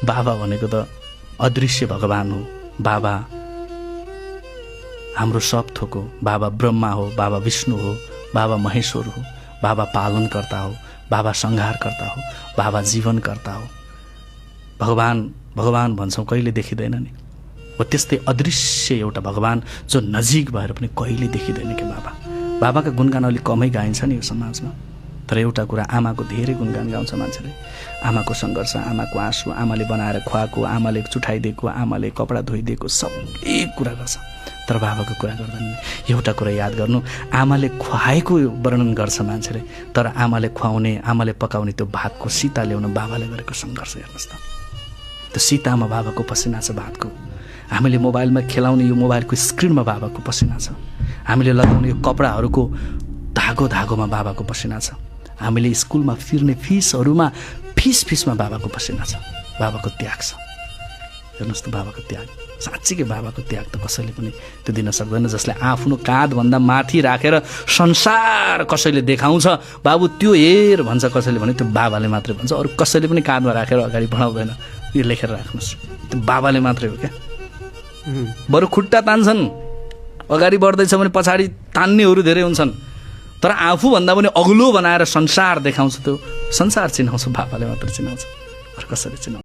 बाबा भनेको त अदृश्य भगवान हो। बाबा हाम्रो सब थोक हो। बाबा ब्रह्मा हो, बाबा विष्णु हो, बाबा महेश्वर हो, बाबा पालनकर्ता हो, बाबा संहारकर्ता हो, बाबा जीवनकर्ता हो। भगवान भगवान भन्छौँ, कहिले देखिँदैन नि। हो त्यस्तै अदृश्य एउटा भगवान जो नजिक भएर पनि कहिले देखिँदैन कि बाबा। बाबाका गुणगान अलिक कमै गाइन्छ नि यो समाजमा, तर एउटा कुरा, आमाको धेरै गुणगान गाउँछ मान्छेले। आमाको सङ्घर्ष, आमाको आँसु, आमाले बनाएर खुवाएको, आमाले चुठाइदिएको, आमाले कपडा धोइदिएको, सबै कुरा गर्छ, तर बाबाको कुरा गर्दैन। एउटा कुरा याद गर्नु, आमाले खुवाएको वर्णन गर्छ मान्छेले, तर आमाले खुवाउने, आमाले पकाउने त्यो भातको सिता ल्याउन बाबाले गरेको सङ्घर्ष हेर्नुहोस् त। त्यो सितामा बाबाको पसिना छ भातको। हामीले मोबाइलमा खेलाउने यो मोबाइलको स्क्रिनमा बाबाको पसिना छ। हामीले लगाउने यो कपडाहरूको धागोमा बाबाको पसिना छ। हामीले स्कुलमा फिर्ने फिसहरूमा फिसमा बाबाको पसिना छ, बाबाको त्याग छ। हेर्नुहोस् त बाबाको त्याग, साँच्चीकै बाबाको त्याग त कसैले पनि त्यो दिन सक्दैन। जसले आफ्नो काँधभन्दा माथि राखेर संसार कसैले देखाउँछ, बाबु त्यो हेर भन्छ कसैले भने, त्यो बाबाले मात्रै भन्छ। अरू कसैले पनि काँधमा राखेर अगाडि बढाउँदैन। यो लेखेर राख्नुहोस्, त्यो बाबाले मात्रै हो क्या। बरु खुट्टा तान्छन्, अगाडि बढ्दैछ भने पछाडि तान्नेहरू धेरै हुन्छन्, तर आफूभन्दा पनि अग्लो बनाएर संसार देखाउँछ, त्यो संसार चिनाउँछ बाबाले मात्र चिनाउँछ, अरू कसैले चिनाउँछ।